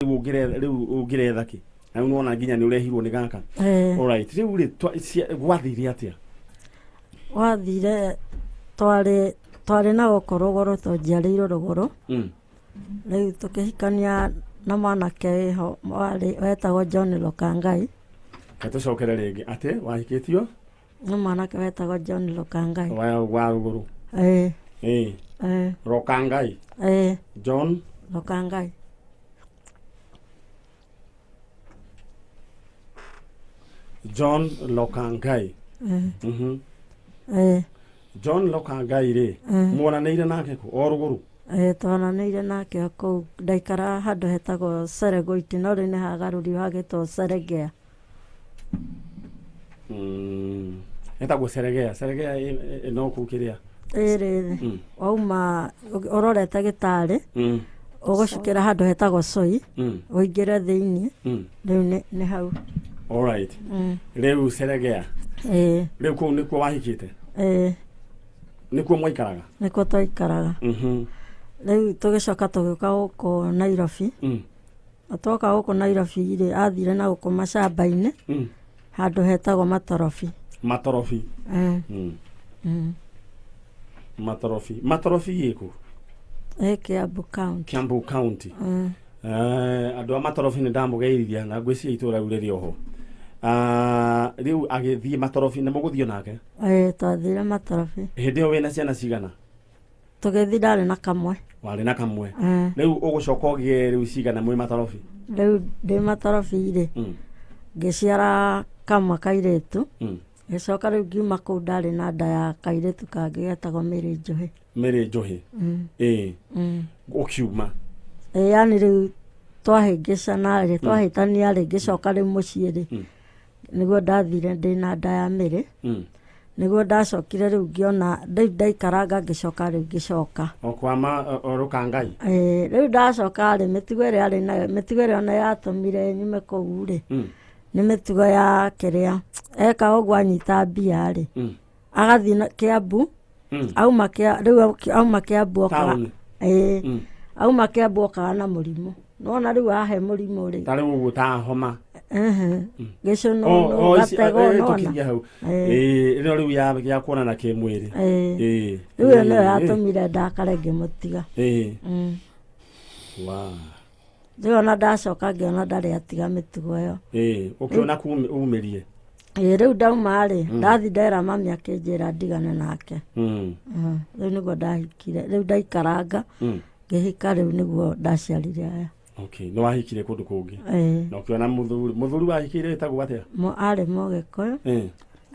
Rĩu ũngĩretha kĩ na rĩu nĩwona nginya nĩ ũrehirwo nĩ gaka. Eh. Alright, rĩu rĩ gwathire atĩa? Gwathire twarĩ na gũkũ rũgũrũ, tondũ njiarĩirwo rũgũrũ. Rĩu tũkĩhikania na mwanake wĩho warĩ wetagwo John Lokangai. Reke tũcokere rĩngĩ atĩ wahikĩtio Nĩ mwanake wetagwo John Lokangai. Wa rũgũrũ. Ĩĩ. Ĩĩ. Ĩĩ. Lokangai. Ĩĩ. John Lokangai. John Lokangai. Ĩĩ. Ĩĩ. John Lokangai rĩ, muonanĩire nake kũ? O rũgũrũ? Ĩĩ, twananĩire nake o kũu. Ndaikaraga handũ hetagwo Seregoiti, no rĩu nĩ hagarũrirwo hagĩtwo Seregea. Hetagwo Seregea. Seregea no kũu kĩrĩa? Ĩrĩ, wauma ũrorete gĩtarĩ, ũgũcukĩra handũ hetagwo Soi, ũingĩre thĩiniĩ, rĩu nĩ hau. Alright. Rĩu Seregea. Ĩĩ. Rĩu kũu nĩkuo wahikĩte? Ĩĩ. Nĩkuo mwaikaraga? Nĩkuo twaikaraga. Rĩu tũgĩcoka tũgĩũka gũkũ Nairobi. Na twoka gũkũ Nairobi rĩ, athire na gũkũ macamba-inĩ, handũ hetagwo Matorobi. Matorobi. Matorobi. Matorobi ĩkũ? Ĩ Kiambu County. Kiambu County. Andũ a Matorobi nĩ ndamũgeithia na ngwĩciria itũũra rĩu rĩrĩ oho. Rĩu agĩthiĩ Matorobi nĩ mũgũthiĩ nake? Ĩĩ, twathire Matorobi. Hĩndĩ ĩyo wĩna ciana cigana? Tũgĩthiĩ ndarĩ na kamwe. Warĩ na kamwe. Rĩu ũgũcoka ũgĩe rĩu cigana mwĩ Matorobi? Rĩu ndĩ Matorobi rĩ, ngĩciara kamwe kairĩtu. Ngĩcoka rĩu ngiuma kũu ndarĩ na nda ya kairĩtu kangĩ getagwo Mary Njũhĩ. Mary Njũhĩ. Ĩĩ. Ũkiuma. Ĩĩ, yani rĩu twahĩngĩcana rĩ, twahĩtania rĩ, ngĩcoka rĩu mũciĩ rĩ, nĩguo ndathire ndĩ na nda ya Mary. Nĩguo ndacokire rĩu ngĩona rĩu ndaikaranga ngĩcoka rĩu ngĩcoka. O kwa ma, o Rũkangai. Ĩĩ, rĩu ndacoka rĩ, mĩtugo ĩrĩa yarĩ nayo, mĩtugo ĩrĩa ona yatũmire nyume kũu rĩ, nĩ mĩtugo ya kĩrĩa eka ũguo anyita mbia rĩ, agathiĩ na Kiambu, auma rĩu auma Kiambu okaga, Taũni. ĩĩ, auma Kiambu okaga na mũrimũ. Nĩwona rĩu ahe mũrimũ rĩ. Ta rĩu ũguo ta homa. Gĩcũnũnũ, gatego, nĩwona. Tũkinyia hau. Ĩĩ, ĩno rĩu ya kuonana kĩmwĩrĩ. Ĩĩ. Ĩĩ. Rĩu ĩyo nĩyo yatũmire ndakare ngĩmũtiga. Ĩĩ. Wow. Rĩu ona ndacoka ngĩona ndarĩ atiga mĩtugo ĩyo. Ĩĩ, ũkĩona umĩrie. Ĩĩ, rĩu ndauma rĩ, ndathi ndera mami akĩnjĩra ndigane nake. Rĩu nĩguo ndahikire, rĩu ndaikaranga, ngĩhika rĩu nĩguo ndaciarire aya. Okay, nĩ wahikire kũndũ kũngĩ. Ĩĩ. Na ũkĩona mũthuri, mũthuri wahikire etagwo atĩa? Arĩ Mũgĩkũyũ. Ĩĩ.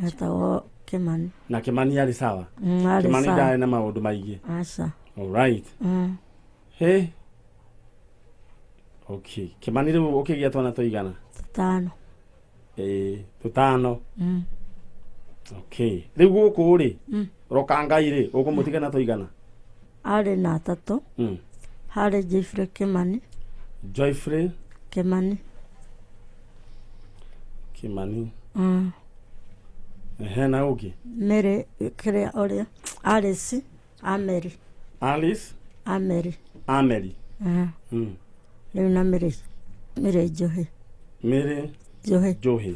Etagwo Kĩmani. Na Kĩmani arĩ sawa? Arĩ Kĩmani sawa. ndarĩ na maũndũ maingĩ. Aca. Alright. Hey. Okay. Kĩmani rĩu ũkĩgĩa twana tũigana? Tũtano. Ĩĩ, tũtano. Okay. Rĩu gũkũ rĩ, Rokangai rĩ, ũkũmũtiga na tũigana? Arĩ na atatũ. Harĩ Jeffrey Kĩmani. Joyfrey Kĩmani. Kĩmani. Ehe, na ũngĩ? Mary kĩrĩa ũrĩa Alice Ameri. Alice Ameri. Ameri. Rĩu na Mary, Mary Njũhĩ. Mary Njũhĩ. Njũhĩ.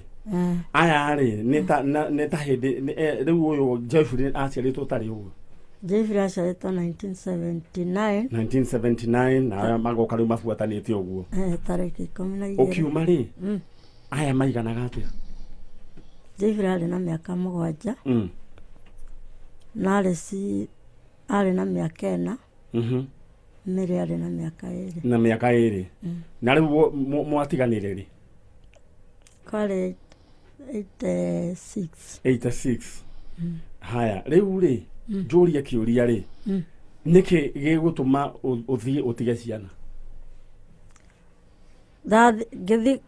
Aya rĩ, nĩ ta hĩndĩ, rĩu ũyũ Jeffrey aciarĩtwo tarĩ ũguo? Jeffrey aciarĩtwo 1979. 1979, na aya magoka rĩu mabuatanĩte ũguo. Tarĩki ikũmi na igĩrĩ. Ũkiuma rĩ, aya maiganaga atĩa? Jeffrey arĩ na mĩaka 7. Na Alice arĩ na mĩaka 4. Mary arĩ na mĩaka 2. Na mĩaka 2. Na rĩu mwatiganire rĩ? Kwarĩ 86. 86. Haya, rĩu rĩ, njũrie kĩũria rĩ, nĩkĩ gĩgũtũma ũthiĩ ũtige ciana? Ngĩthiĩ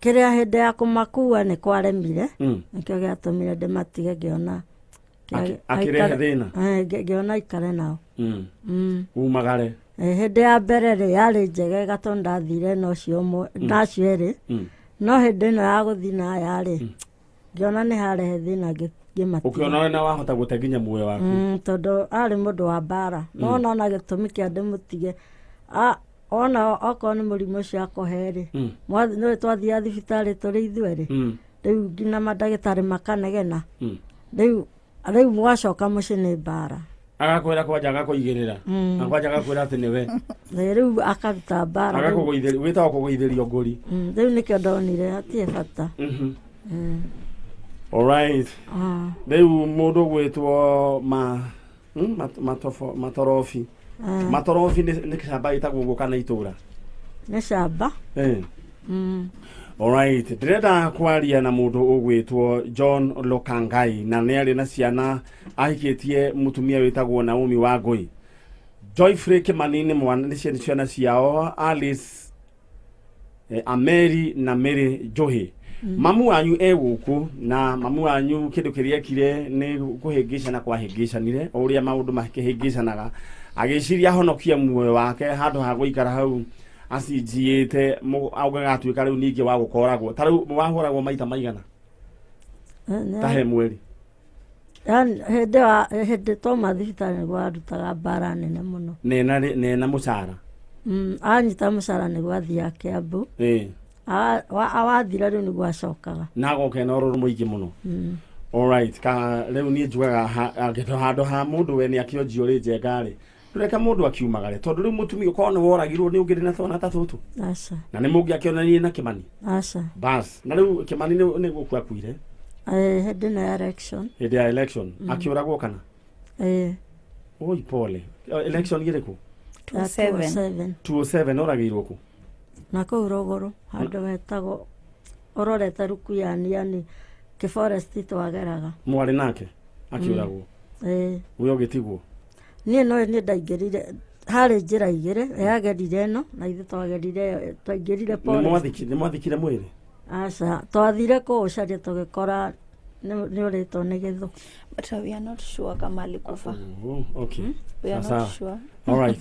kĩrĩa hĩndĩ ya kũmakua nĩ kwaremire. Nĩkĩo gĩatũmire ndĩmatige ngĩona Akĩrehe thĩna? Ngĩona aikare nao. Umagare. Hĩndĩ ya mbere rĩ, yarĩ njegega tondũ ndathire na ũcio ũmwe, na acio erĩ. No hĩndĩ ĩno ya gũthiĩ na aya rĩ, ngĩona nĩ harehe thĩna ngĩmatiga. Ũkĩona na wahota gũte nginya muoyo waku. Tondũ arĩ mũndũ wa mbara. No nona gĩtũmi kĩa ndĩmũtige. Ona okorwo nĩ mũrimũ ũcio akũhe rĩ, nĩwe twathiaga thibitarĩ tũrĩ ithuerĩ, rĩu nginya mandagĩtarĩ makanegena. Rĩu mwacoka mũciĩ nĩ mbara. Agakwĩra kwanja agakũigĩrĩra. Na kwanja agakwĩra atĩ nĩwe. Na rĩu akaruta mbara rĩu. Agakũgũithĩria, wĩtagwo kũgũithĩrio ngũri. Rĩu nĩkĩo ndonire hatirĩ bata. Alright. Rĩu mũndũ gwĩtwo ma matorobi. Matorobi nĩ kĩcamba gĩtagwo ũguo kana itũra? Nĩ camba. Alright, ndĩrenda kwaria na mũndũ ũgwĩtwo John Lokangai, na nĩ arĩ na ciana, ahikĩtie mũtumia wĩtagwo Naomi Wangũi. Joyfrey Kimani nĩ mwana, nĩ ciana ciao, Alice, Ameri na Mary Njohi. Mamu wanyu e gũkũ, na mamu wanyu kĩndũ kĩrĩa ekire nĩ kũhĩngĩcana kwahĩngĩcanire, o ũrĩa maũndũ makĩhĩngĩcanaga, agĩciria ahonokie muoyo wake handũ ha gũikara hau acinjiĩte, ũgagatuĩka rĩu ningĩ wa gũkoragwo. Ta rĩu wahũragwo maita maigana? Ta he mweri. Yaani, hĩndĩ twauma thibitarĩ nĩguo arutaga mbara nene mũno. Nena mũcara. Anyita mũcara nĩguo athiaga Kiambu. Awathira rĩu nĩguo acokaga. Na agoka ena ũrũrũ mũingĩ mũno. Alright, ka rĩu niĩ njugaga angĩtua handũ ha mũndũ we nĩ akĩonjio rĩ njenga rĩ, ndũreke mũndũ akiumagare, tondũ rĩu mũtumia ũkorwo nĩ woragirwo nĩ ũngĩrĩ na twana ta tũtũ. Aca. Na nĩ mũngĩakĩonanirie na Kĩmani? Aca. Bas, na rĩu Kĩmani nĩ gũkua akuire? Hĩndĩ ĩno ya election. Hĩndĩ ya election. Akĩũragwo kana? Oi, pole. Election ĩrĩkũ? Ya 207. 207. 207 oragĩirwo kũ? Na kũu rũgũrũ, handũ hetagwo ũrorete Rukuyani, yani kĩforest twageraga. Mwarĩ nake akĩũragwo? We ũgĩtigwo? Niĩ no niĩ ndaingĩrire, harĩ njĩra igĩrĩ, yagerire ĩno na ithuĩ twagerire ĩyo, twaingĩrire forest. Nĩ mwathikire mwĩrĩ? Aca, twathire kũũcaria tũgĩkora nĩ ũrĩtwo nĩ gĩthũ. But we are not sure kama alikufa. Oh, okay. We are Sasa. not sure. All right.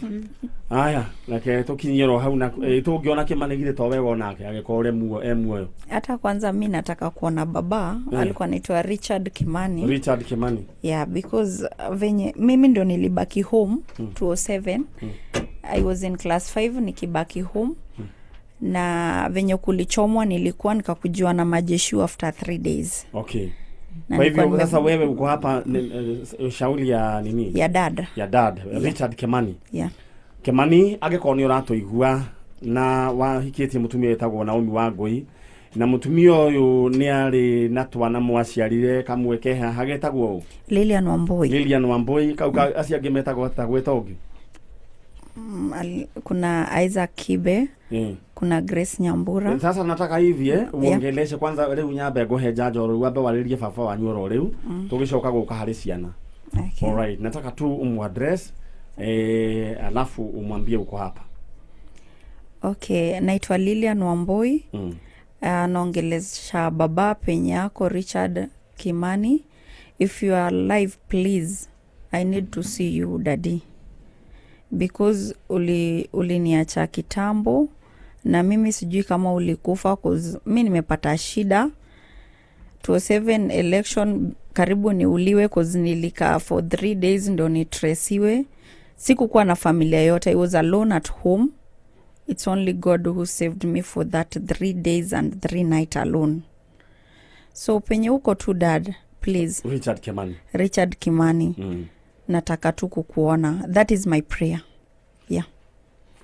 Aya, reke tũkinyie ro hau na tũngĩona Kĩmani githĩ to wega onake angĩkorwo e muoyo. Hata kwanza mi nataka kuona baba, alikuwa anaitwa Richard Kimani. Richard Kimani. Yeah, because venye mimi ndo nilibaki home 207. I was in class 5 nikibaki home. Na venye kulichomwa nilikuwa nikakujua na majeshi after 3 days. Okay. Na Kwa hivyo nilikuwa sasa wewe uko hapa ni shauri ya nini? Ya dad. Ya dad, Richard Kimani. Yeah. Kimani angĩkorwo nĩ ũratũigua na wahikĩtie mũtumia wĩtagwo Naomi Wangũi, na mũtumia ũyũ nĩ arĩ na twana mwaciarire kamwe ke haha getagwo ũ? Lilian Wambui. Lilian Wambui, kau ka, acio angĩ metagwo atĩa gwĩta ũngĩ? Kuna Isaac Kibe, kuna Grace Nyambura. Sasa nataka hivi uongeleshe kwanza rĩu nyambe ngũhe njanjo rĩu wambe warĩrie baba wanyu oro rĩu, tũgĩcoka gũka harĩ ciana. Okay. All right, nataka tu umuaddress, alafu umwambie uko hapa. Okay, naitwa Lilian Wambui. Naongelesha baba penye yako Richard Kimani. If you are alive, please, I need to see you daddy. Because uliniacha kitambo na mimi sijui kama ulikufa, because mi nimepata shida. 207 election karibu niuliwe, because nilikaa for 3 days ndo nitresiwe. Sikukuwa na familia yote, I was alone at home. It's only God who saved me for that 3 days and 3 nights alone. So penye uko tu dad, please. Richard Kimani. Richard Kimani. Nataka tu kukuona. That is my prayer. Yeah.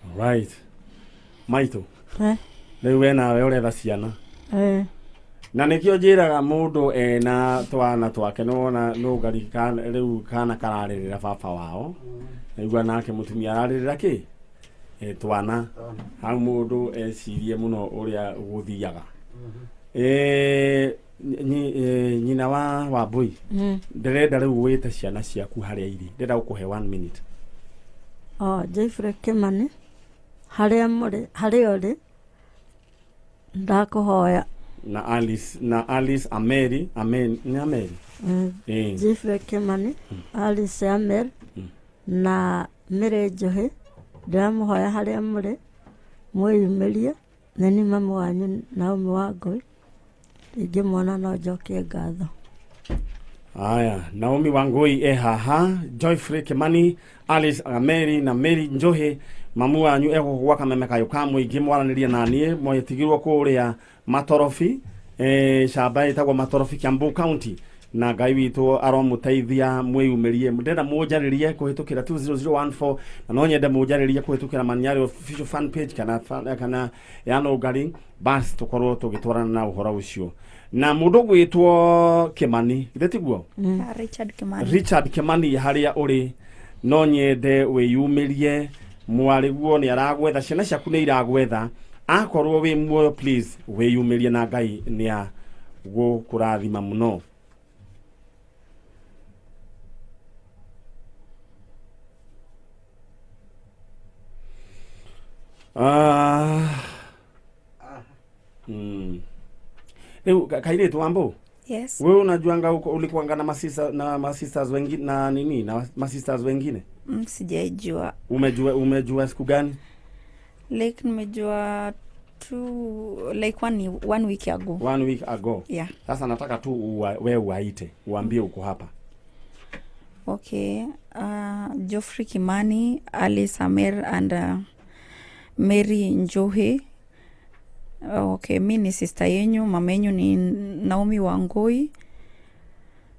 All right. Maito. Rĩu we nawe ũretha ciana. Na nĩkĩo njĩraga mũndũ ena twana twake, nĩwona nũngari rĩu kana kararĩrĩra baba wao. Naigua nake mũtumia ararĩrĩra kĩ? Twana. Hau mũndũ ecirie mũno ũrĩa gũthiaga. Nyina wa Wambui, ndĩrenda rĩu wĩte ciana ciaku harĩa irĩ. Ndĩrenda gũkũhe 1 minute. Oh, Jeffrey Kimani, harĩa mũrĩ, harĩa ũrĩ, ndakũhoya. Na Alice, na Alice Ameri, Amen, ni Ameri? Jeffrey Kimani, Alice Ameri, na Mary Njohi, ndĩramũhoya harĩa mũrĩ, mwĩyumĩrie, nĩ niĩ mamu wanyu Naomi Wangũi, ingĩmuona no njokie ngatho. Aya, Naomi Wangũi e haha, Joyfrey Kimani, Alice Ameri na Mary Njohi Mamu wanyu egũkũ gwa Kameme Kayũ ka mũingĩ mwaranĩrie na niĩ mwetigirwo kũrĩa Matorobi, camba ĩtagwo Matorobi, Kiambu County, na Ngai witũ aromũteithia mwĩyumĩrie. Ndĩrenda mũnjarĩrie kũhĩtũkĩra 20014, na no nyende mũnjarĩrie kũhĩtũkĩra Maniari official fan page kana ya Nũngari, bas tũkorwo tũgĩtwarana na ũhoro ũcio. Na mũndũ ũgwĩtwo Kimani, githĩ tiguo? Richard Kimani. Richard Kimani, harĩa ũrĩ no nyende wĩyumĩrie, mwarĩguo nĩ aragwetha, ciana ciaku nĩ iragwetha, akorwo wĩ muoyo please wĩyumĩrie na Ngai nĩ agũkũrathima mũno. Rĩu kairĩtu Wambo. Yes. Wewe unajuanga huko ulikuanga na masista na masisters wengine na nini na masisters wengine? Sijaijua. Umejua siku gani? Like nimejua tu like one week ago. 1 week ago. Yeah. Sasa nataka tu wewe uwaite, uambie uko hapa. Okay. Geoffrey Kimani, Ali Samer and Mary Njohe. Okay, mi ni sister yenyu, mama yenyu ni Naomi Wangui.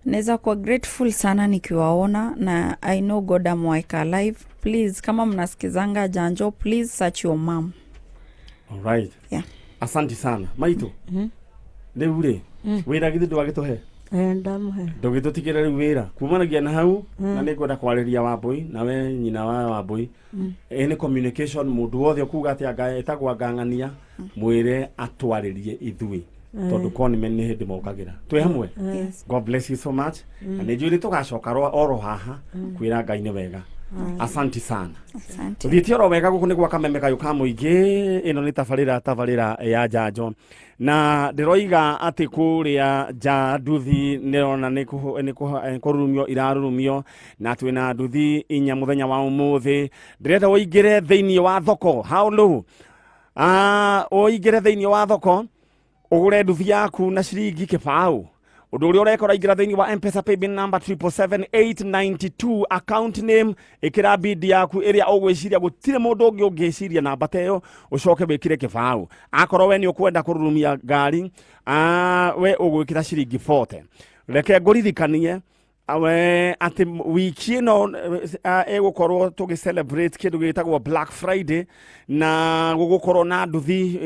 Naweza kuwa grateful sana nikiwaona, na I know God ameweka alive. Please, kama mnasikizanga Janjo, please search your mom. All right. Yeah. Asante sana. Maito. Rĩu rĩ, wĩra githĩ ndwagĩtũhe? Ndamuhe. Ndũgĩtũtigĩre rĩu wĩra. Kumanagia na hau, na nĩngwenda kwarĩria Wambui, nawe nyina wa Wambui. Nĩ communication, mũndũ wothe ũkuga atĩ anga etagwo angang'ania, mwĩre atwarĩrie ithuĩ. Tondũ conmen nĩ hĩndĩ mokagĩra. Twĩ hamwe? Yes. God bless you so much. Na nĩ njũĩ nĩ tũgacoka oro haha kwĩra Ngai nĩ wega. Asante sana. Asante. Tũthiĩte oro wega gũkũ nĩ gwa Kameme Kayũ ka mũingĩ, ĩno nĩ tabarĩra ya Njanjo. Na ndĩroiga atĩ kũrĩa nja nduthi nĩrona nĩ kũrurumio irarurumio, na twĩna nduthi inya mũthenya wa ũmũthĩ. Ndĩrenda ũingĩre thĩinĩ wa thoko. How low? Ũingĩre thĩinĩ wa thoko ũgũre nduthi yaku na ciringi kĩbaũ. Ũndũ ũrĩa ũreka ũraingĩra thĩinĩ wa M-Pesa paybill number 777,892, account name, ĩkĩra bid yaku ĩrĩa ũgwĩciria gũtirĩ mũndũ ũngĩ ũngĩciria namba ta ĩyo, ũcoke wĩkĩre kĩbaũ. Akorwo we nĩ ũkwenda kũrurumia ngari, we ũgwĩkĩra ciringi 40. Reke ngũririkanie we atĩ wiki ĩno ĩgũkorwo tũgĩ celebrate kĩndũ gĩtagwo Black Friday, na gũgũkorwo na nduthi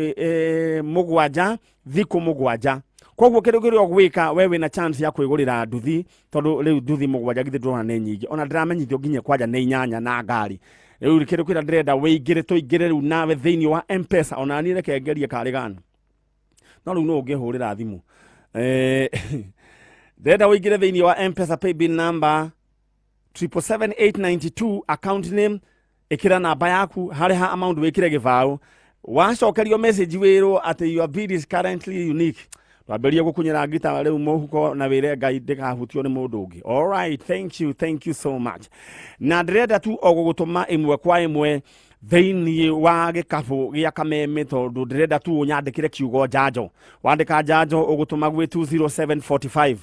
mũgwanja, thikũ mũgwanja. Koguo kĩndũ kĩrĩa ũgwĩka we wĩna chance ya kwĩgũrĩra nduthi, tondũ rĩu nduthi mũgwanja githĩ ndĩrona nĩ nyingĩ, ona ndĩramenyithio nginya kwanja nĩ inyanya na ngari. Rĩu kĩndũ kĩrĩa ndĩrenda wĩingĩre, tũingĩre rĩu nawe thĩinĩ wa M-Pesa, ona niĩ reke ngerie karĩ gana, no rĩu no ũngĩhũrĩra thimũ. Ndĩrenda ũingĩre thĩinĩ wa M-Pesa paybill number 777,892, account name, ĩkĩra namba yaku, harĩ ha amount wĩkĩre gĩbaũ. Wacokerio message wĩrwo atĩ your bid is currently unique. Twambĩrĩrie gũkunyĩra ngita rĩu mũhuko na wĩre Ngai ndĩkahutio nĩ mũndũ ũngĩ. All right, thank you, thank you so much. Na ndĩrenda tu o gũgũtũma ĩmwe kwa ĩmwe thĩinĩ wa gĩkabũ gĩa Kameme, tondũ ndĩrenda tu ũnyandĩkĩre kiugo Njanjo. Wandĩka Njanjo ũgũtũma gwĩ 20745.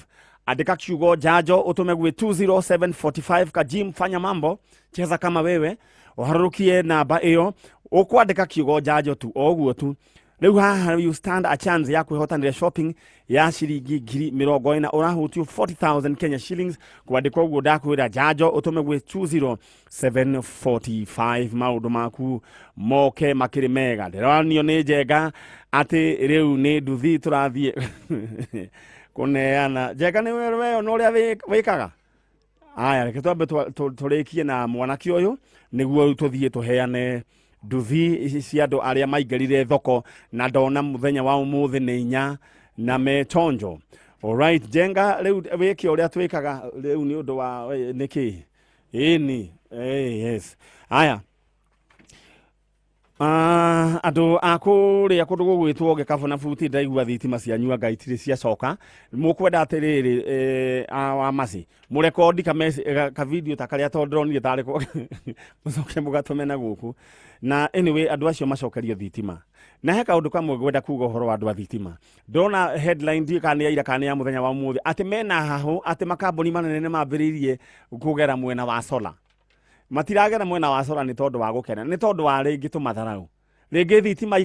Andĩka kiugo Njanjo ũtũme gwĩ 20745. Kajim, fanya mambo, cheza kama wewe, ũharũrũkie namba ĩyo, ũkwandĩka kiugo Njanjo tu, o ũguo tu. Rĩu haha you stand a chance ya kwĩhotanĩra shopping ya ciringi ngiri mĩrongo ĩna, ũrahutio 40,000 Kenya shillings. Kwandĩka ũguo ndakwĩra Njanjo ũtũme gwĩ 20745, maũndũ maku moke makĩrĩ mega. Ndĩronio nĩ Njenga atĩ rĩu nĩ nduthi tũrathiĩ kũneana. Njenga nĩ we ona ũrĩa wĩkaga? Aya, reke twambe tũrĩkie na mwanake ũyũ nĩguo rĩu tũthiĩ tũheane nduthi ici cia andũ arĩa maingĩrire thoko, na ndona mũthenya wa ũmũthĩ nĩ inya na mechonjo. All right, Njenga, rĩu wĩke ũrĩa twĩkaga rĩu nĩ ũndũ wa nĩkĩ? Ĩni, yes. Aya. Andũ a kũrĩa kũndũ gũgwĩtwo Gĩkabũ na Buti, ndaigua thitima cianyu anga itirĩ ciacoka. Mũkwenda atĩrĩrĩ, wa Maci, mũrekondi ka video ta karĩa tondũ ndĩronire tarĩ ko mũcoke mũgatũme na gũkũ. Na anyway, andũ acio macokerio thitima. Na he kaũndũ kamwe ngwenda kuga ũhoro wa andũ a thitima. Ndĩrona headline ndiũĩ kana nĩ ya ira kana nĩ ya mũthenya wa ũmũthĩ, atĩ mena hahũ atĩ makambuni manene nĩ mambĩrĩirie kũgera mwena wa solar. Matiragera mwena wa sora nĩ tondũ wa gũkena, nĩ tondũ wa rĩngĩ tũmatharau, rĩngĩ thitima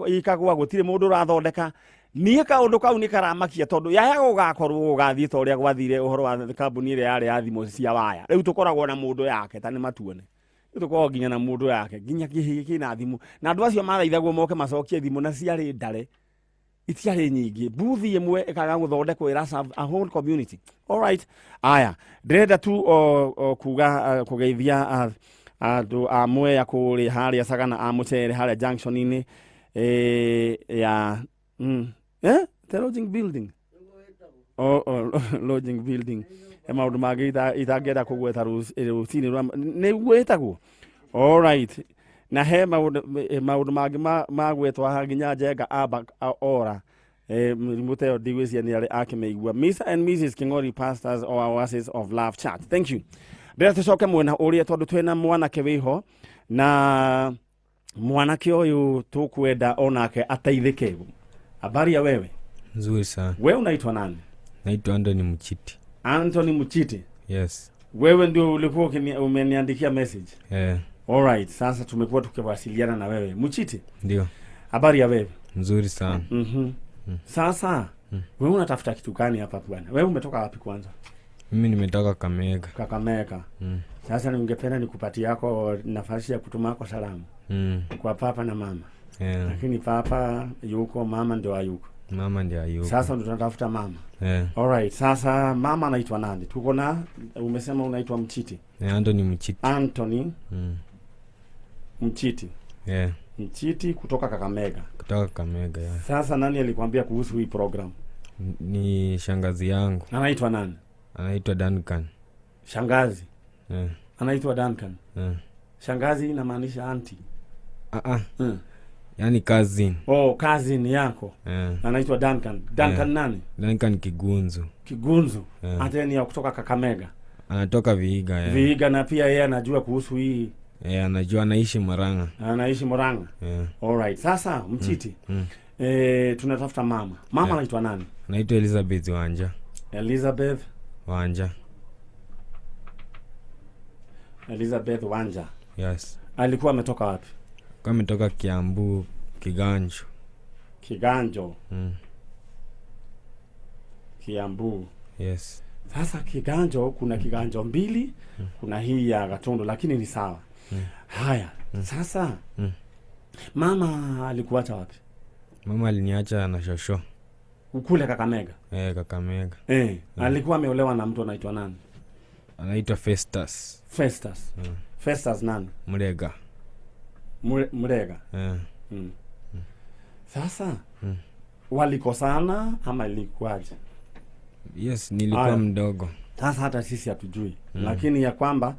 ikagwa gũtirĩ mũndũ ũrathondeka. Niĩ kaũndũ kau nĩ karamakia tondũ yaya gũgakorwo gũgathiĩ ta ũrĩa gwathire ũhoro wa kambuni ĩrĩa yarĩ ya thimũ cia waya. Rĩu tũkoragwo na mũndũ yake ta nĩ matuone, rĩu tũkoragwo nginya na mũndũ yake nginya kĩhĩ kĩna thimũ, na andũ acio mathaithagwo moke macokie thimũ na ciarĩ ndare, itiarĩ nyingĩ. Buthi ĩmwe ĩkaga gũthondekwo ĩra serve a whole community. All right, aya ndĩrenda tu o kuga kũgeithia andũ a Mwea kũrĩa harĩa Sagana a Mũcere harĩa junction-inĩ ya the lodging building. Lodging building. Maũndũ mangĩ itangĩenda kũgweta rũcinĩ rwa nĩguo ĩtagwo. All right, na he maũndũ mangĩ magwetwo haha nginya Njenga amba ora mĩrimũ ta ĩyo ndigwĩciria nĩ arĩ akĩmĩigua. Mr and Mrs King'ori, pastors of Oasis of Love Church, thank you. Ndĩrenda tũcoke mwena ũrĩa tondũ twĩna mwanake wĩho, na mwanake ũyũ tũkwenda onake ateithĩke. Habari ya wewe? Nzuri sana. Wewe unaitwa nani? Naitwa Anthony Mchiti. Anthony Mchiti? Yes. Wewe ndio ulikuwa umeniandikia message? Yeah. All right, sasa tumekuwa tukiwasiliana na wewe. Mchiti? Ndio. Habari ya wewe? Nzuri sana. Sasa wewe unatafuta kitu gani hapa bwana? Wewe umetoka wapi kwanza? Mimi nimetoka Kakamega. Kakamega. Sasa ningependa nikupatie yako nafasi ya kutuma kwa salamu. Kwa papa na mama. Yeah. Lakini papa yuko, mama ndio hayuko. Mama ndio hayuko. Sasa ndio tunatafuta mama. Yeah. All right, sasa mama anaitwa nani? Tuko na umesema unaitwa Mchiti. Yeah, Anthony Mchiti. Anthony Mchiti. Yeah. Mchiti kutoka Kakamega. Kutoka Kakamega, yeah. Sasa nani alikwambia kuhusu hii program? Ni shangazi yangu. Anaitwa nani? Anaitwa Duncan. Shangazi. Yeah. Anaitwa Duncan. Yeah. Shangazi inamaanisha auntie. Yaani cousin. Oh, cousin yako. Yeah. Anaitwa Duncan. Duncan yeah. Nani? Duncan Kigunzu. Kigunzu. Yeah. Hata ni ya kutoka Kakamega. Anatoka Vihiga. Yeah. Vihiga, na pia yeye anajua kuhusu hii. Yeah, anajua, anaishi Murang'a. Anaishi Murang'a. Yeah. All right. Sasa Mchiti. Tunatafuta mama. Mama anaitwa nani? Anaitwa Elizabeth Wanja. Elizabeth Wanja. Elizabeth Wanja. Yes. Alikuwa ametoka wapi? Alikuwa ametoka Kiambu, Kiganjo. Kiganjo. Kiambu. Yes. Sasa Kiganjo kuna Kiganjo mbili, kuna hii ya Gatundu, lakini ni sawa. Haya, sasa mama alikuacha wapi? Mama aliniacha na shosho. Kule Kakamega. Kakamega. Alikuwa ameolewa na mtu anaitwa nani? Anaitwa Festus. Festus. Festus nani? Murega. Murega. Sasa walikosana ama ilikuwaje? Yes, nilikuwa mdogo. Sasa hata sisi hatujui. Lakini ya kwamba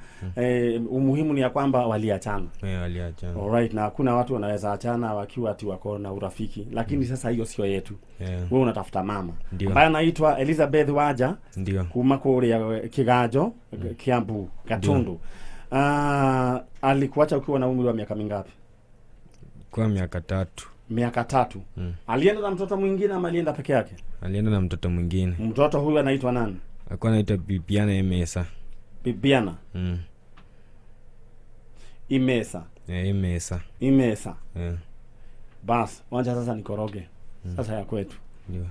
umuhimu ni ya kwamba waliachana. Waliachana. All right, na hakuna watu wanaweza achana wakiwa ati wako na urafiki. Lakini sasa hiyo sio yetu. Wewe unatafuta mama. Ambaye anaitwa Elizabeth Waja. Ndio. Kuma kule Kiganjo, Kiambu, Gatundu. Alikuacha ukiwa na umri wa miaka mingapi? Kwa miaka 3. Miaka 3. Alienda na mtoto mwingine ama alienda peke yake? Alienda na mtoto mwingine. Mtoto huyu anaitwa nani? Alikuwa anaitwa Bibiana Emesa. Bibiana. Imesa. Imesa. Imesa. Yeah. Bas, wacha sasa nikoroge. Sasa ya kwetu. Ndio.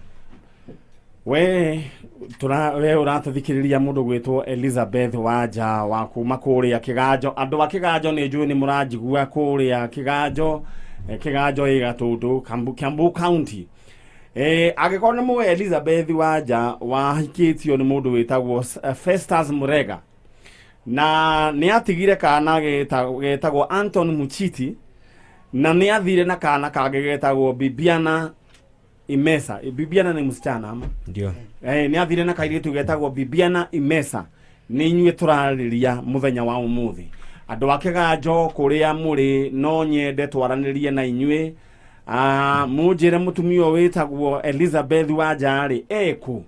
We uratuthikiriria mundu gwitwo Elizabeth Wanja wa kuma kuria Kiganjo. Andu a Kiganjo ni njui ni muranjigua kuria Kiganjo, Kiganjo i Gatundu, Kiambu County. Angĩkorwo nĩ mũĩ Elizabeth Wanja wahikĩtio nĩ mũndũ wĩtagwo Festus Murega, na nĩ atigire kana getagwo Anton Muchiti, na nĩ athire na kana kangĩ getagwo Bibiana Imesa. Bibiana ni msichana ama? Ndio. Nĩ athire na kairĩtu getagwo Bibiana Imesa. Nĩ inyuĩ tũrarĩria mũthenya wa ũmũthĩ. Andũ a Kiganjo kũrĩa mũrĩ no nyende twaranĩrie na inyuĩ. Munjĩre mũtumia ũyũ wĩtagwo Elizabeth Wanja rĩ ekũ?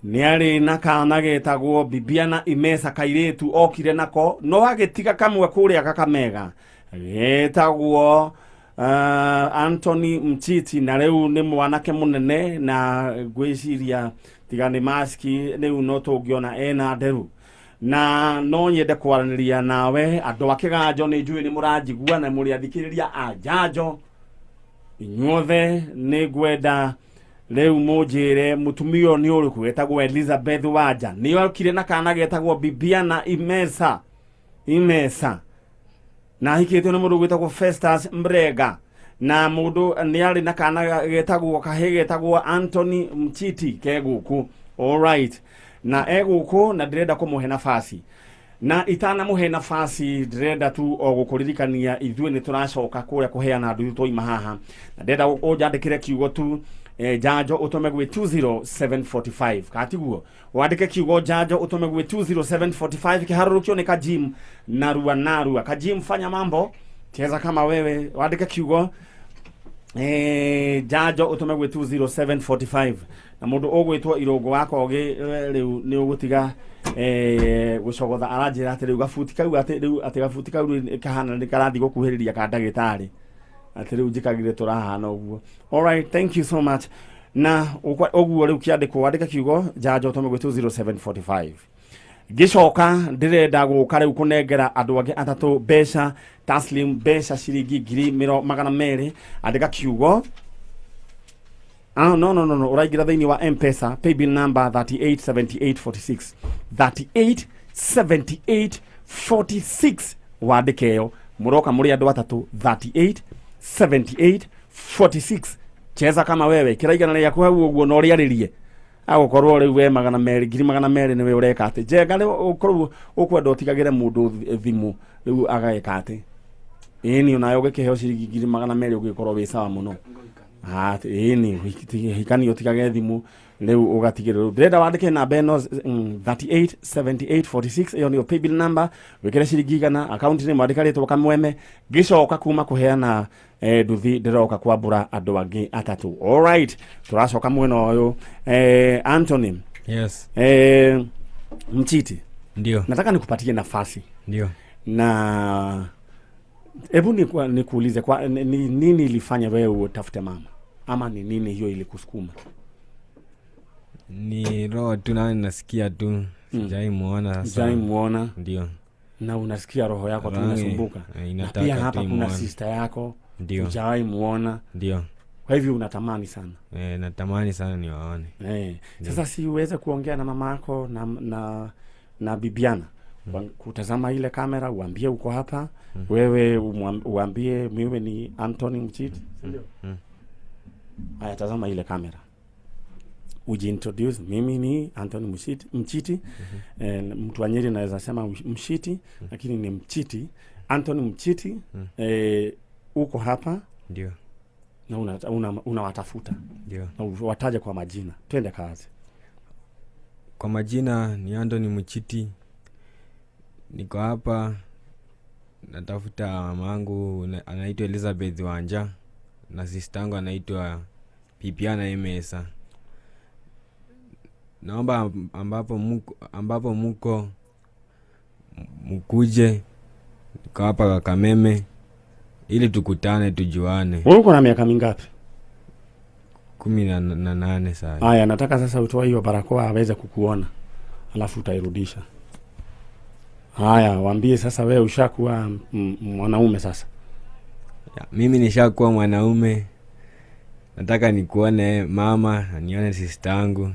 Nĩ arĩ na kana getagwo Bibiana Imesa, kairĩtu okire nako no agĩtiga kamwe kũrĩa Kakamega getagwo Anthony Mchiti, na rĩu nĩ mwanake mũnene na ngwĩciria tiga nĩ maski rĩu no tũngĩona ena nderu. Na no nyende kwaranĩria nawe andũ a kĩganjo, nĩ njũĩ nĩ mũranjigua na mũrĩ athikĩrĩria a njanjo inyuothe. Nĩ ngwenda rĩu mũnjĩre mũtumia ũyũ nĩ ũrĩkũ wetagwo Elizabeth Wanja, nĩ okire na kana getagwo Bibiana Imesa Imesa, na ahikĩtio nĩ mũndũ gwĩtagwo Festus Mrega, na mũndũ nĩ arĩ na kana getagwo kahĩ getagwo Anthony Mchiti ke gũkũ. Alright, na e gũkũ na ndĩrenda kũmũhe nafasi, na itanamũhe nafasi ndĩrenda tu o gũkũririkania ithuĩ nĩ tũracoka kũrĩa kũheana nduthi twaima haha, na ndĩrenda ũnjandĩkĩre kiugo tu njanjo ũtũme gwĩ 20745, katiguo wandĩke kiugo njanjo ũtũme gwĩ 20745. Kĩharũrũkio nĩ Kajim narua narua. Kajim, fanya mambo, cheza kama wewe, wandĩke kiugo njanjo ũtũme gwĩ 20745. Na mũndũ ũgwĩtwo Irũngũ wa Kogĩ, rĩu nĩ ũgũtiga gũcogotha, aranjĩra atĩ rĩu gabuti kau, atĩ rĩu atĩ gabuti kau rĩu kahana nĩ karathiĩ gũkuhĩrĩria ka ndagĩtarĩ, atĩ rĩu njĩkagire tũrahana ũguo. Alright, thank you so much. Na ũguo rĩu kĩandĩkwo, wandĩke kiugo njanjo ũtũme gwĩ 20745. Ngĩcoka ndĩrenda gũka rĩu kũnengera andũ angĩ atatũ mbeca taslim, mbeca ciringi ngiri 200. Andĩka kiugo. Ah, no, no, no, no. Ũraingĩra thĩinĩ wa M-Pesa, paybill number 387846, 387846, wandĩke ĩyo. Mũroka mũrĩ andũ atatũ, 387846. Cheza kama wewe, kĩraigana rĩaku hau ũguo na ũrĩarĩrie agũkorwo rĩu we 200, 200,000 nĩwe ũreka atĩ njenga rĩu ũkorwo ũkwenda ũtigagĩre mũndũ thimũ rĩu agagĩka atĩ ĩni onawe ũgĩkĩheo ciringi 200,000 ũgĩkorwo wĩ sawa mũno. Ĩni hikani ũtigage thimũ rĩu ũgatigĩrĩra. Ndĩrenda wandĩke namba ĩno, 387846, ĩyo nĩyo paybill number, wĩkĩre ciringi 100, akaunti nĩ mwandĩka rĩtwa Kamweme. Ngĩcoka kuma kũheana nduthi ndĩroka kwambũra andũ angĩ atatũ. Alright, tũracoka mwena ũyũ. Anthony. Yes. Mchiti. Ndio. Nataka nikupatie nafasi. Ndio. Na hebu nikuulize kwa nini ilifanya wewe utafute mama, ama ni nini hiyo ilikusukuma? Ni roho tu, na nasikia tu sijai muona sasa. Sijai muona. Ndio. Na unasikia roho yako tu Roho inasumbuka. inataka Na pia hapa tu kuna imuone. sister yako. Ndio. Hujawahi muona. Ndio. Kwa hivyo unatamani sana. Natamani sana niwaone. Sasa si uweze kuongea na mama yako na Bibiana. Kutazama ile kamera uambie uko hapa. Wewe uambie mimi ni Anthony Mchiti, si ndio? Haya, tazama ile kamera. Ujiintroduce, mimi ni Anthony Mchiti. Mtu wa Nyeri naweza sema Mshiti, lakini ni Mchiti. Anthony Mchiti, uko hapa. Ndio. Na unawatafuta. Ndio. Na wataje kwa majina. Twende kazi. Kwa majina ni Anthony Mchiti. Niko hapa natafuta mamangu anaitwa Elizabeth Wanja na sister yangu anaitwa Pipiana Emesa. Naomba ambapo muko mkuje, niko hapa Kakameme ili tukutane tujuane. Wewe uko na miaka mingapi? 18 sasa. Haya, nataka sasa utoe hiyo barakoa aweze kukuona. Alafu utairudisha. Haya, waambie sasa wewe ushakuwa mwanaume sasa. Ya, mimi nishakuwa mwanaume. Nataka nikuone mama, nione sister yangu.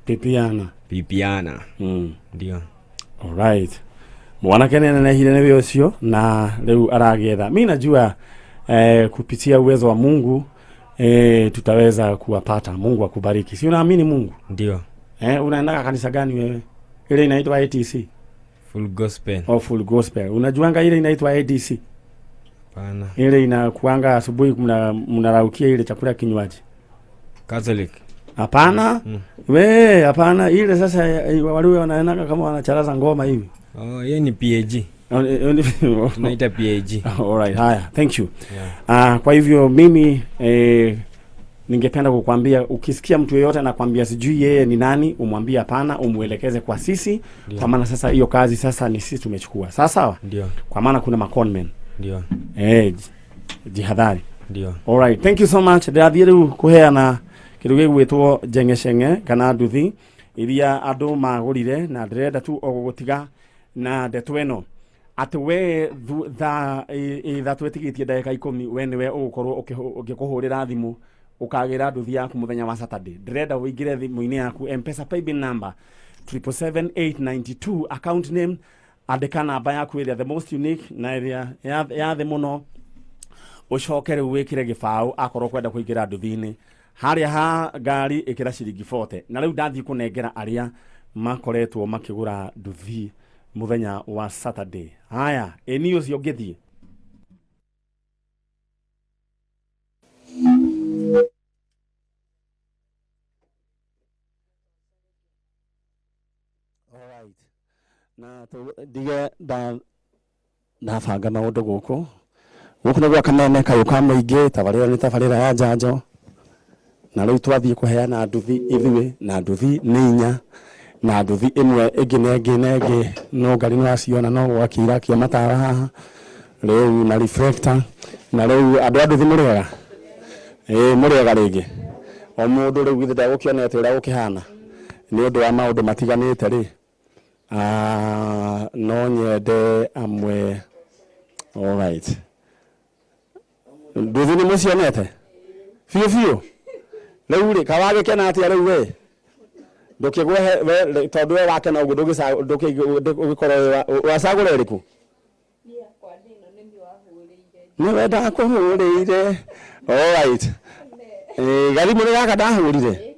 Pipiana. Pipiana. Ndio. Alright. Mwanake nĩ anenehire nĩ ũcio na rĩu aragetha. Mimi najua kupitia uwezo wa Mungu tutaweza kuwapata. Mungu akubariki. Si unaamini Mungu? Ndio. Unaenda kanisa gani wewe? Ile inaitwa ATC. Full Gospel. Oh, Full Gospel. Unajuanga ile inaitwa ADC? Hapana. Ile inakuanga asubuhi mnaraukia ile chakula kinywaji. Catholic. Hapana. We, hapana. Ile sasa wale wanaenda kama wanacharaza ngoma hivi. Oh, hiyo ni PAG. Tunaita PAG. All right, haya. Thank you. Yeah. Kwa hivyo mimi ningependa kukwambia, ukisikia mtu yeyote anakuambia sijui yeye ni nani, umwambie hapana, umuelekeze kwa sisi. Ndio. Kwa maana sasa hiyo kazi sasa ni sisi tumechukua. Sawa sawa? Ndio. Kwa maana kuna maconmen. Ndio. Jihadhari. Ndio. All right, thank you so much. Ndirathiĩ rĩu kũheana kĩndũ gĩgwĩtwo njeng'eceng'e kana nduthi. Iria andũ magũrire na ndĩrenda tu o gũgũtiga na ndeto ĩno atĩ we thaa ithatũ ĩtigĩtie ndagĩka 10 we nĩwe ũgũkorwo ũgĩkũhũrĩra thimũ ũkagĩra nduthi yaku mũthenya wa Saturday. Ndĩrenda ũingĩre thimũ-inĩ yaku M-Pesa paybill number 777892 account name, andĩka namba yaku ĩrĩa the most unique na ĩrĩa ya thĩ mũno, ũcoke rĩu wĩkĩre gĩbaũ akorwo kwenda kũingĩra nduthi-inĩ. Harĩa ha ngari ĩkĩra ciringi 40. Na rĩu ndathiĩ kũnengera arĩa makoretwo makĩgũra nduthi mũthenya wa Saturday. Haya, ĩni ũcio ngĩthiĩ. Alright. Na ndige ndabanga maũndũ gũkũ. Gũkũ nĩ gwa Kameme kayũ ka mũingĩ, tabarĩra nĩ tabarĩra ya njanjo. Na rĩu twathiĩ kũheana nduthi ithuĩ, na nduthi nĩ inya, na nduthi ĩmwe ĩngĩ na ĩngĩ na ĩngĩ, no ngari nĩ waciona no gwakĩira kia matawa haha rĩu na reflector. Na rĩu andũ a nduthi mũrĩega? Ĩĩ mũrĩega rĩngĩ. O mũndũ rĩu githĩ ndegũkĩonete ũrĩa gũkĩhana nĩ ũndũ wa maũndũ matiganĩte rĩ. No nyende amwe. Alright. Nduthi nĩ mũcionete biũ biũ? Rĩu rĩ kawagĩkena atĩa rĩu we? Ndũkĩgwe we tondũ we wakena ũguo ndũgĩkorwo wacagũra ĩrĩkũ? Nĩwe ndakũhũrĩire. Alright. Gathimũ nĩ gaka ndahũrire.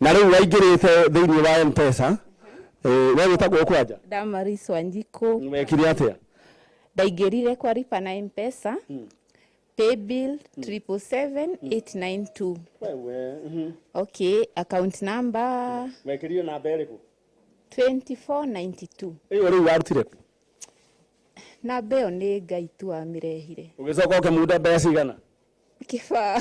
Na rĩu waingĩrĩte thĩinĩ wa M-Pesa. We wĩtagwo kwanja? Damaris Wanjiku. Wekire atĩa? Ndaingĩrire kwa lipa na M-Pesa. Paybill 777892. Wewe. Okay, account number. Wekirire namba ĩrĩkũ? 2492. Ĩyo rĩu warutire kũ? Namba ĩyo nĩ Ngai tu wamĩrehire. Ũgĩcoka ũkĩmunda mbeca cigana? Kĩbaũ.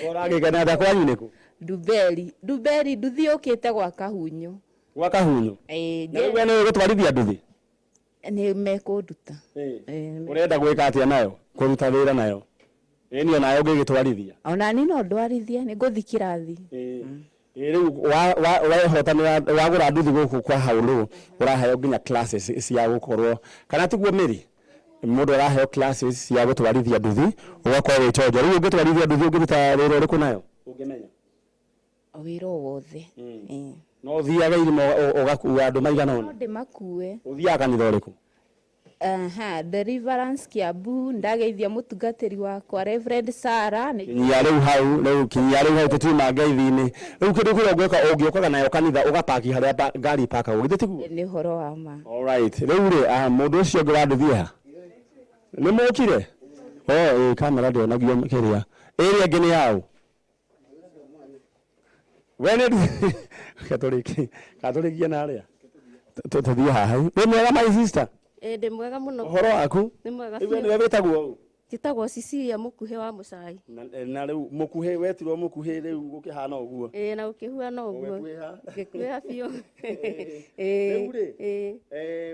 Ũragĩkena atĩa kwanyu nĩ kũ? Nduberi. Nduberi nduthi yũkĩte gwa Kahunyũ. Gwa Kahunyũ? Ĩĩ. Na rĩu we nĩũĩ gũtwarithia nduthi? Nĩ mekũnduta. Ũrenda gwĩka atĩa nayo? Kũruta wĩra nayo? Ĩni onayo ũngĩgĩtwarithia? Ona niĩ no ndwarithie, nĩ ngũthiĩ kĩrathi. Rĩu wehota wagũra nduthi gũkũ kwa Haũlũ, ũraheo nginya classes cia gũkorwo, kana tiguo Mary? Mũndũ araheo classes cia gũtwarithia nduthi, ũgakorwo wĩ chonjo. Rĩu ũngĩtwarithia nduthi ũngĩruta wĩra ũrĩkũ nayo? Ũngĩmenya? Wĩra o wothe. No ũthiage irima ũgakua andũ maigana ũna? No ndĩmakue. Ũthiaga kanitha ũrĩkũ? Deliverance Kiambu, ndageithia mũtungatĩri wakwa Reverend Sarah. Kinyia rĩu hau, rĩu kinyia rĩu hau tũtiuma ngeithi-inĩ. Rĩu kĩndũ kĩrĩa ũngĩka, ũngĩũkaga nayo kanitha ũgapaki harĩa ngari ipakagwo, githĩ tiguo? Nĩ ũhoro wa ma. Alright. Rĩu rĩ, mũndũ ũcio ũngĩ wa nduthi ha? Nĩ mũkire? Oh, kamera ndĩonagio kĩrĩa. Ĩrĩa ĩngĩ nĩ yaũ? We nĩ nduthi. Katũrĩkie na harĩa. Tũthiĩ haha. Wĩ mwega my sister? Ndĩ mwega mũno. Ũhoro waku? Nĩ mwega Rĩu biũ. nĩwe wĩtagwo ũũ? Njĩtagwo Cecilia Mũkuhĩ wa Mũcai. Na rĩu Mũkuhĩ, wetirwo Mũkuhĩ rĩu gũkĩhana ũguo? Ĩĩ, na gũkĩhuana ũguo. Ũgĩkuhĩha? Ngĩkuhĩha biũ. Rĩu rĩ,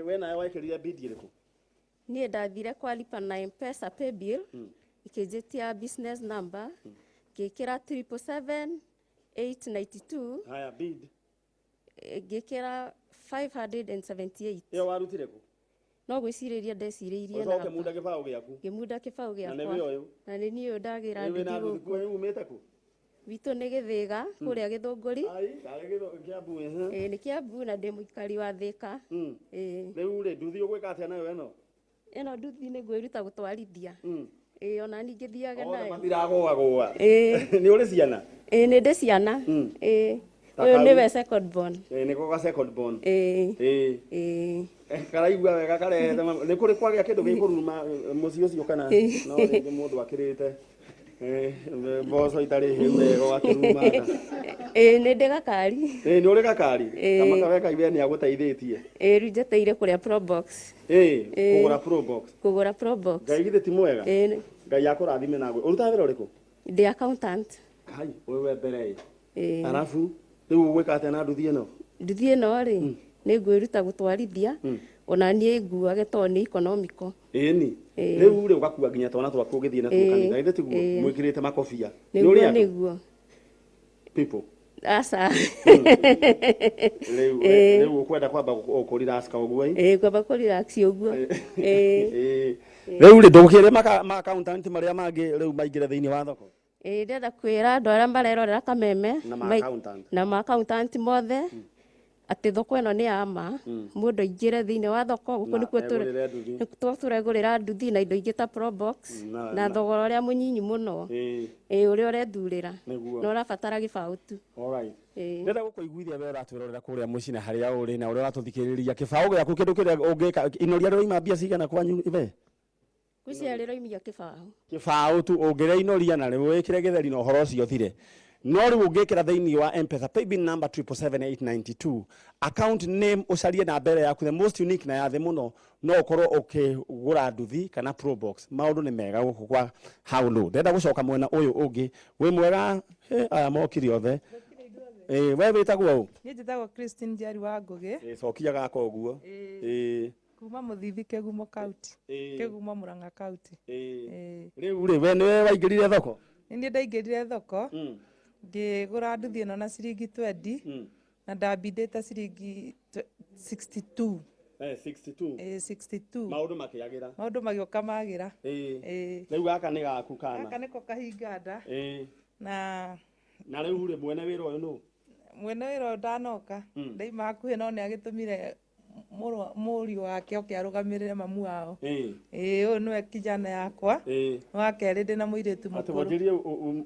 we nawe wekĩrire bidi ĩrĩkũ? Niĩ ndathire kwa lipa na M-Pesa paybill, ĩkĩnjĩtia business number, ngĩkĩra 777892. Haya, bid. Ngĩkĩra 578. Ĩyo warutire kũ? No gwĩcirĩria ndecirĩirie Ũcoke namba. munda gĩbaũ gĩaku. Ngĩmunda gĩbaũ Na nĩ gĩakwa. we ũyũ? Na nĩ niĩ ũyũ ndagĩra Rĩu wĩna nduthi nduthi gũkũ. kũ umĩte kũ? Witũ nĩ Gĩthĩga, kũrĩa Gĩthũngũri. Ai, tarĩ Kĩambu, ĩhĩ. Ĩĩ, nĩ Kĩambu na ndĩ mũikari wa Thĩka. Ĩĩ. Rĩu rĩ, nduthi ũgwĩka atĩa nayo ĩno? Ĩno nduthi nĩ ngwĩruta gũtwarithia. Ĩĩ, ona niĩ ngĩthiage Othe nayo. matiragũagũa. Ĩĩ. Nĩ ũrĩ ciana? Ĩĩ, nĩ ndĩ ciana. Ĩĩ. Ta Ũyũ kau. nĩwe second born. Ĩĩ, nĩko ga second born. Ĩĩ. Ĩĩ. Ĩĩ. Karaigua wega karehete nĩ kũrĩ kwagĩa kĩndũ gĩkũruruma mũciĩ ũcio kana no rĩngĩ mũndũ akĩrĩte mboco itarĩ hĩu wega ũgakĩruma nda. Ĩĩ, nĩ ndĩ gakari. Ĩĩ, nĩ ũrĩ gakari? Ĩĩ. Kama kawe kaiwe nĩ agũteithĩtie. Ĩĩ, rĩu njeteire kũrĩa Probox. Ĩĩ, Ĩĩ. kũgũra Probox. Kũgũra Probox. Ngai githĩ ti mwega? Ĩĩ. Ngai akũrathime nawe. Ũrutaga wĩra ũrĩkũ? Ndĩ accountant. Kai, ũyũ we mbere ĩ. Ĩĩ. Arabu, rĩu ũgwĩka atĩa na nduthi ĩno? Nduthi ĩno rĩ, nĩ ngwĩruta gũtwarithia, ona niĩ nguage tondũ nĩ economical. Ĩni. Ĩĩ. Rĩu rĩ ũgakua nginya twana twaku ũgĩthiĩ natuo Ĩĩ. kanitha, githĩ tiguo? Ĩĩ. Mwĩkĩrĩte makobia. Nĩ Nĩguo, ũrĩ andũ? nĩguo. People. Aca. Rĩu rĩu ũkwenda kwamba kũ relax ka ũguo ĩ? Ĩĩ, kwamba kũ relax ũguo, ĩĩ. Rĩu rĩ, ndũgũkĩre ma accountant marĩa mangĩ rĩu maingĩre thĩinĩ wa thoko? Ĩĩ, ndĩrenda kwĩra andũ arĩa marerorera Kameme Na ma accountant. Na ma accountant mothe atĩ thoko ĩno nĩ ya ma, mũndũ aingĩre thĩinĩ wa thoko gũkũ Na nĩkuo egũrĩre nduthi. Nĩkuo tũregũrĩra nduthi na indo ingĩ ta Probox na thogora ũrĩa mũnyinyi mũno, ĩĩ, ũrĩa ũrethurĩra na ũrabatara gĩbaũ tu. Alright. Ĩĩ. Ndĩrenda gũkũiguithia we ũratwĩrorera kũrĩa mũciĩ na harĩa ũrĩ na ũrĩa ũratũthikĩrĩria, kĩbaũ gĩaku kĩndũ kĩrĩa ũngĩka inoria rĩroima mbia cigana kwanyu ibe? Ngwĩciria rĩroimia kĩbaũ. Kĩbaũ tu ũngĩrĩa inoria na rĩu wĩkĩre gĩtheri na ũhoro ũcio ũthire. No rĩu ũngĩkĩra thĩinĩ wa M-Pesa paybill number 777892, account name ũcarie na mbere yaku the most unique na ya thĩ mũno, no ũkorwo ũkĩgũra nduthi kana Probox. Maũndũ nĩ mega gũkũ kwa How Low. Ndĩrenda gũcoka mwena ũyũ ũngĩ. Wĩ mwega? Aya mokire othe. We wĩtagwo ũ? Niĩ njĩtagwo Christine Njeri wa Ngũgĩ. Cokia gaka ũguo. Kuma Mũthithi Kĩgumo County. Kĩgumo Murang'a County. Rĩu rĩ, we nĩwe waingĩrire thoko? Nĩ niĩ ndaingĩrire thoko. Ngĩgũra nduthi ĩno na ciringi 20 na ndambindĩte ciringi 62. 62. 62. Maũndũ makĩagĩra. Maũndũ magĩũka magĩra. Rĩu gaka nĩ gaku kana? Gaka nĩko kahinganda. Na Na rĩu rĩ, mwene wĩra ũyũ nũ? Mwene wĩra ũyũ ndanoka. Ndaima hakuhĩ no nĩ agĩtũmire mũriũ wake oke arũgamĩrĩre mamu wao. Ĩĩ, ũyũ nĩwe kijana yakwa. Wa kerĩ ndĩna mũirĩtu Atĩ mũkũrũ. wanjĩrie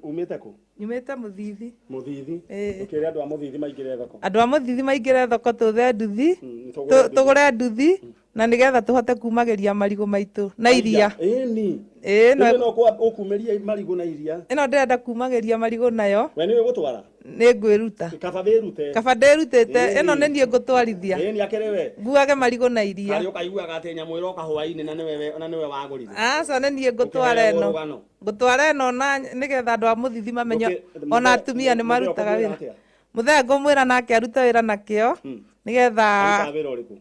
umĩte kũ? Nyumĩte Mũthithi. Mũthithi. Ĩĩ. Ũkĩre andũ a Mũthithi maingĩre thoko. Andũ a Mũthithi maingĩre thoko tũthe nduthi. Tũgũre nduthi. Tũgũre nduthi na nĩgetha tũhote kumagĩria marigũ maitũ na iria. Ĩni. Ĩĩ, no Rĩu ĩno ũkumĩria marigũ na iria. Ĩno ndĩrenda kumagĩria marigũ nayo. We nĩwe gũtwara? Nĩ ngwĩruta. Kaba wĩrute. Kaba ndĩrutĩte, Ĩni. ĩno nĩ niĩ ngũtwarithia. Ĩni akĩrĩ we. Nguage marigũ na iria. Harĩa ũkaiguaga atĩ nyamũ ĩroka hwaĩ-inĩ na nĩwe wagũrire. Aca, nĩ niĩ ngũtwara Ũkĩheagwo ĩno. rũgano. Ngũtwara ĩno na nĩgetha andũ a Mũthithi mamenye ona atumia nĩ marutaga Mũthee wĩra. ũkũmwĩra atĩa? Mũthee ngũmwĩra nake arute wĩra nakĩo nĩgetha Arutaga wĩra ũrĩkũ?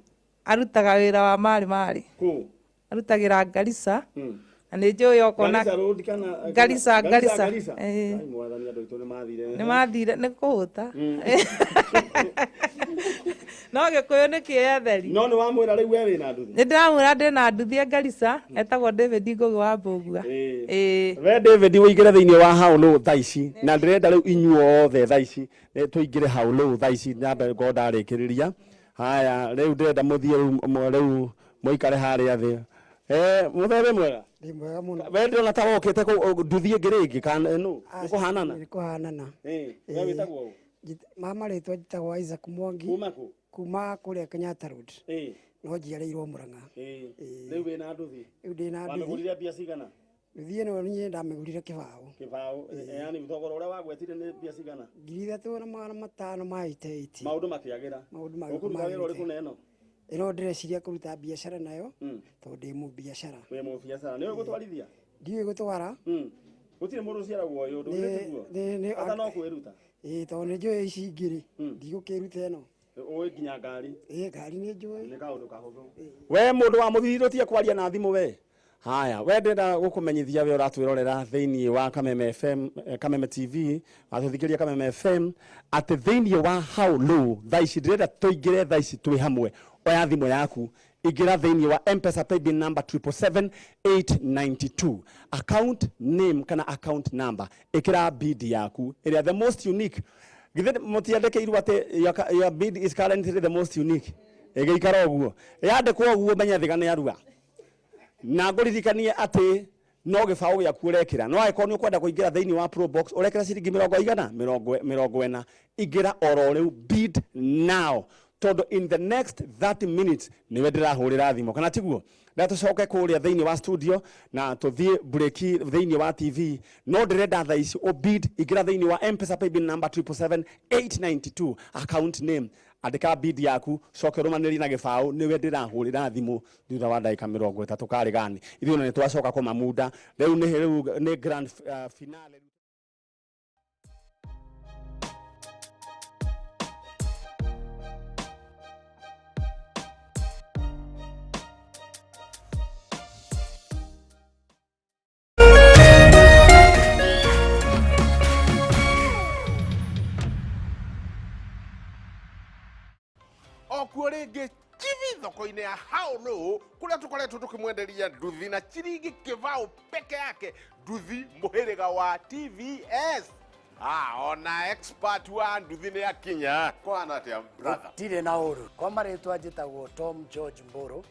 Arutaga wĩra wa marĩ marĩ. Kũ? Arutagĩra Garissa. Na nĩ njũĩ okorwo na Garissa Road kana Garissa, Garissa, Garissa. Garissa. Ĩĩ. Ai, mwathani, andũ aitũ nĩ mathire. Nĩ mathire, nĩ kũhũta. No Gĩkũyũ nĩ kĩetheri. No nĩ wamwĩra rĩu we wĩna nduthi? Nĩ ndĩramwĩra ndĩna nduthi ya Garissa, etagwo David Ngũgĩ wa Mbũgua. Ĩĩ. We David ũingĩre thĩinĩ wa How Low thaa ici, na ndĩrenda rĩu inyuothe thaa ici tũingĩre How Low thaa ici, nyambe ngorwo ndarĩkĩrĩria. Haya, rĩu ndĩrenda mũthiĩ rĩu mũikare harĩa thĩ. Mũthee wĩ mwega? Ndĩ mwega mũno. We ndĩrona ta wokĩte nduthi ĩngĩ rĩngĩ kana nũ? Nĩ kũhanana? Nĩ kũhanana. We wĩtagwo ũ? Mama rĩtwa njĩtagwo Isaac Mwangi. Kuma kũ? Kuma kũrĩa Kenyatta Road. No njiarĩirwo Murang'a. Rĩu wĩna nduthi? Rĩu ndĩna nduthi. Wamĩgũrire mbia cigana? Nduthi ĩno niĩ ndamĩgũrire kĩbaũ. Kĩbaũ, yani thogora ũrĩa wagwetire nĩ mbia cigana? 3500 ma 88. Maũndũ makĩagĩra. Maũndũ magĩũka Ũkũruta wĩra ũrĩkũ magĩrĩte. na ĩno? Ĩno ndĩreciria kũruta biacara nayo, tondũ ndĩ mũbiacara. Wĩ mũbiacara. Nĩũĩ gũtwarithia? Ndiũĩ gũtwara. Gũtirĩ mũndũ ũciaragwo ũyũ, ndũgĩte guo? Bata no kwĩruta. Ĩĩ, tondũ nĩ njũĩ ici ingĩ rĩ, ndigũkĩruta ĩno. Ũĩ nginya ngari? Ĩĩ, ngari nĩ njũĩ. Nĩ kaũndũ kahũthũ. We mũndũ wa Mũthithi ndũtige kwaria na thimũ we. Haya, we ndĩrenda gũkũmenyithia we ũratwĩrorera thĩinĩ wa Kameme FM, Kameme TV, watũthikĩrĩria Kameme FM, atĩ thĩinĩ wa How Low thaa ici ndĩrenda tũingĩre thaa ici twĩ hamwe. Oya thimũ yaku, ingĩra thĩinĩ wa M-Pesa paybill number 777,892. Account name kana account number, ĩkĩra bid yaku ĩrĩa the most unique. Githĩ mũtiandĩkĩirwo atĩ your bid is currently the most unique? Ĩgĩikara ũguo. Yandĩkwo ũguo menya thĩga nĩ arua. Na ngũririkanie atĩ no gĩbaũ gĩaku ũrekĩra. No angĩkorwo nĩ ũkwenda kũingĩra thĩinĩ wa Probox, ũrekĩra ciringi mĩrongo igana, mĩrongo ĩna. Ingĩra oro rĩu, bid now. Tondũ in the next 30 minutes nĩwe ndĩrahũrĩra thimũ, kana tiguo? Na tũcoke kũrĩa thĩinĩ wa studio na tũthiĩ break thĩinĩ wa TV. No ndĩrenda thaa ici ũbid, ingĩra thĩinĩ wa M-Pesa paybill number 777,892, account name, andĩka bid yaku, coke ũrũmanĩrie na gĩbaũ, nĩwe ndĩrahũrĩra thimũ thutha wa ndagĩka 30 karĩ gani. Ithuĩ ona nĩtwacoka kũmamuda. Rĩu nĩ grand finale. Mĩbango-inĩ ya How Low, kũrĩa tũkoretwo tũkĩmwenderia nduthi na chiringi kĩbao peke yake, nduthi mũhĩrĩga wa TVS. Ona expert wa nduthi nĩ akinya. Kũhana atĩa, brother? Tirĩ na ũru. Kwa marĩtwa njĩtagwo Tom George Mboro,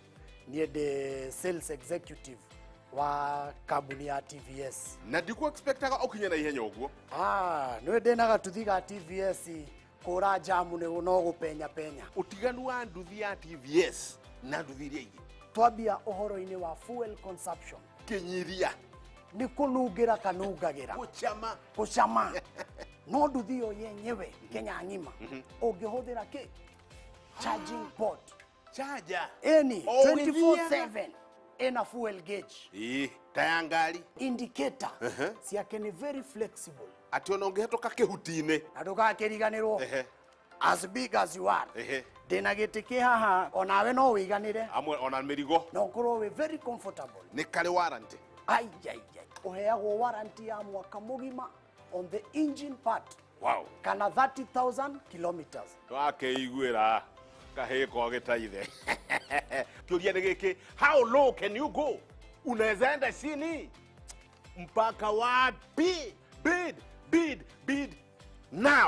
niĩ ndĩ sales executive wa kambuni ya TVS. Na ndikũ expectaga ũkinye na ihenya ũguo. Nĩ ndĩ na gatuthi ga TVS, kũra jamu nĩ no gũpenya penya. Ũtiganu wa nduthi ya TVS na nduthi iria ingĩ? Twambia ũhoro-inĩ wa fuel consumption. Kĩnyiria. Nĩ kũnungĩra kanungagĩra. Gũcama. Gũcama. No nduthi ĩyo yenyewe Kenya ng'ima ũngĩhũthĩra kĩ? Charging port. Charger. Ĩni O 24/7 ĩna fuel gauge. Ĩĩ, ta ya ngari. Indicator ciake nĩ very flexible. Atĩ ona ũngĩhetũka kĩhuti-inĩ. Na ndũgakĩriganĩrwo. As big as you are. Ndĩna gĩtĩ kĩ haha, onawe no wĩiganĩre. Amwe ona mĩrigo. Na ũkorwo wĩ very comfortable. Nĩ karĩ warranty. Ai ai ai. Ũheagwo warranty ya mwaka mũgima on the engine part. Wow. Kana 30,000 kilometers. Twakĩiguĩra kahĩĩ kogĩtaithe. Kĩũria nĩ gĩkĩ, how low can you go? Unaweza enda chini mpaka wapi? Bid, bid, bid now.